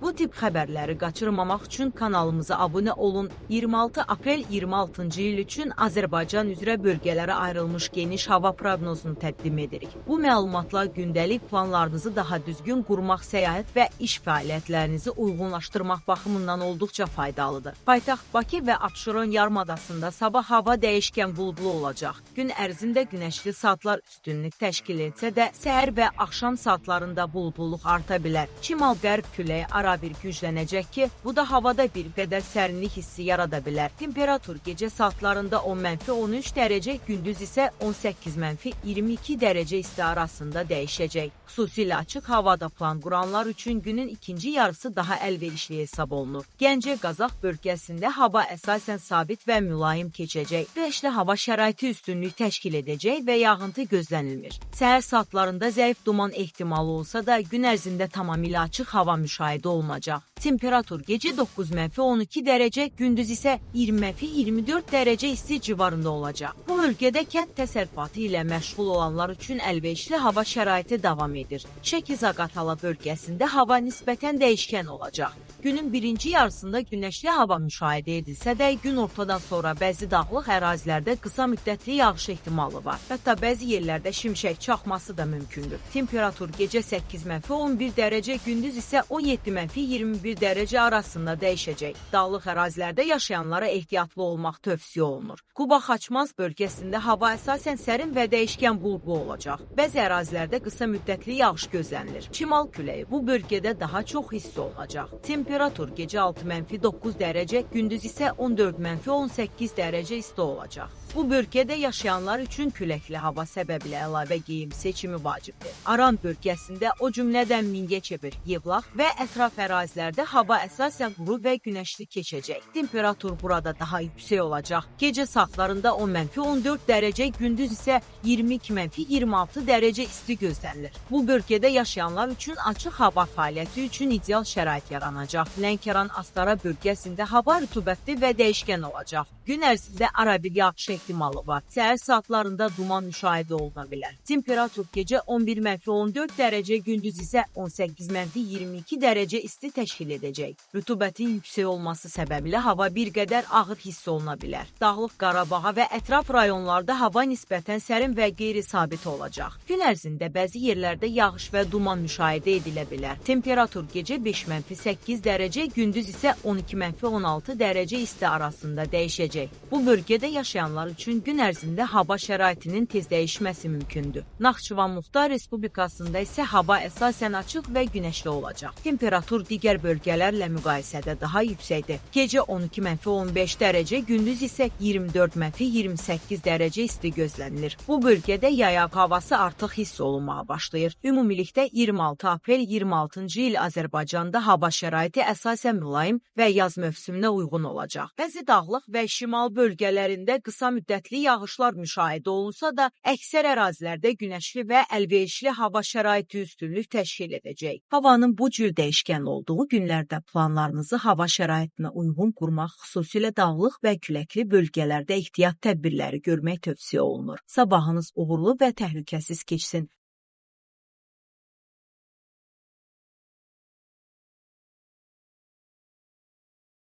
Bu tip xəbərləri qaçırmamaq üçün kanalımıza abunə olun. 26 aprel 26-cı il üçün Azərbaycan üzrə bölgələrə ayrılmış geniş hava proqnozunu təqdim edirik. Bu məlumatlar gündəlik planlarınızı daha düzgün qurmaq, səyahət və iş fəaliyyətlərinizi uyğunlaşdırmaq baxımından olduqca faydalıdır. Paytaxt Bakı və Abşeron yarımadasında sabah hava dəyişkən buludlu olacaq. Gün ərzində günəşli saatlar üstünlük təşkil etsə də, səhər və axşam saatlarında buludluluq arta bilər. Şimal-qərb küləyi arabir güclənəcək ki, bu da havada bir qədər sərinlik hissi yarada bilər. Temperatur gecə saatlarında 10-13 dərəcə, gündüz isə 18-22 dərəcə isti arasında dəyişəcək. Xüsusilə açıq havada plan quranlar üçün günün ikinci yarısı daha əlverişli hesab olunur. Gəncə-Qazax bölgəsində hava əsasən sabit və mülayim keçəcək. Günəşli hava şəraiti üstünlük təşkil edəcək və yağıntı gözlənilmir. Səhər saatlarında zəif duman ehtimalı olsa da, gün ərzində tamamilə açıq hava müşahidə olunacaq. Temperatur gecə 9-12 dərəcə, gündüz isə 20-24 dərəcə isti civarında olacaq. Bu bölgədə kənd təsərrüfatı ilə məşğul olanlar üçün əlverişli hava şəraiti davam edir. Şəki-Zaqatala bölgəsində hava nisbətən dəyişkən olacaq. Günün birinci yarısında günəşli hava müşahidə edilsə də, gün ortadan sonra bəzi dağlıq ərazilərdə qısa müddətli yağış ehtimalı var. Hətta bəzi yerlərdə şimşək çaxması da mümkündür. Temperatur gecə 8-11 dərəcə, gündüz isə 17-21 dərəcə arasında dəyişəcək. Dağlıq ərazilərdə yaşayanlara ehtiyatlı olmaq tövsiyə olunur. Quba-Xaçmaz bölgəsində hava əsasən sərin və dəyişkən buludlu olacaq. Bəzi ərazilərdə qısa müddətli yağış gözlənilir. Şimal küləyi bu bölgədə daha çox hiss olunacaq. Temperatur gecə 6-9 dərəcə, gündüz isə 14-18 dərəcə isti olacaq. Bu bölgədə yaşayanlar üçün küləkli hava səbəbilə əlavə geyim seçimi vacibdir. Aran bölgəsində, o cümlədən Mingəçevir, Yevlax və ətraf ərazilərdə hava əsasən quru və günəşli keçəcək. Temperatur burada daha yüksək olacaq. Gecə saatlarında 10-14 dərəcə, gündüz isə 22-26 dərəcə isti gözlənilir. Bu bölgədə yaşayanlar üçün açıq hava fəaliyyəti üçün ideal şərait yaranacaq. Lənkəran Astara bölgəsində hava rütubətli və dəyişkən olacaq. Gün ərzində arabir yağış ehtimalı var. Səhər saatlarında duman müşahidə oluna bilər. Temperatur gecə 11-14 dərəcə, gündüz isə 18-22 dərəcə isti təşkil edəcək. Rütubətin yüksək olması səbəbilə hava bir qədər ağır hiss oluna bilər. Dağlıq Qarabağa və ətraf rayonlarda hava nisbətən sərin və qeyri-sabit olacaq. Gün ərzində bəzi yerlərdə yağış və duman müşahidə edilə bilər. Temperatur gecə 5-8 dərəcə, gündüz isə 12-16 dərəcə isti arasında dəyişəcək. Bu bölgədə yaşayanlar üçün gün ərzində hava şəraitinin tez dəyişməsi mümkündür. Naxçıvan Muxtar Respublikasında isə hava əsasən açıq və günəşli olacaq. Temperatur digər bölgələrlə müqayisədə daha yüksəkdir. Gecə 12-15 dərəcə, gündüz isə 24-28 dərəcə isti gözlənilir. Bu bölgədə yay havası artıq hiss olunmağa başlayır. Ümumilikdə 26 aprel 26-cı il Azərbaycanda hava şəraiti əsasən mülayim və yaz mövsümünə uyğun olacaq. Bəzi dağlıq və şimal bölgələrində qısa müddətli yağışlar müşahidə olunsa da, əksər ərazilərdə günəşli və əlverişli hava şəraiti üstünlük təşkil edəcək. Havanın bu cür dəyişkən olduğu günlərdə planlarınızı hava şəraitinə uyğun qurmaq, xüsusilə dağlıq və küləkli bölgələrdə ehtiyat tədbirləri görmək tövsiyə olunur. Sabahınız uğurlu və təhlükəsiz keçsin.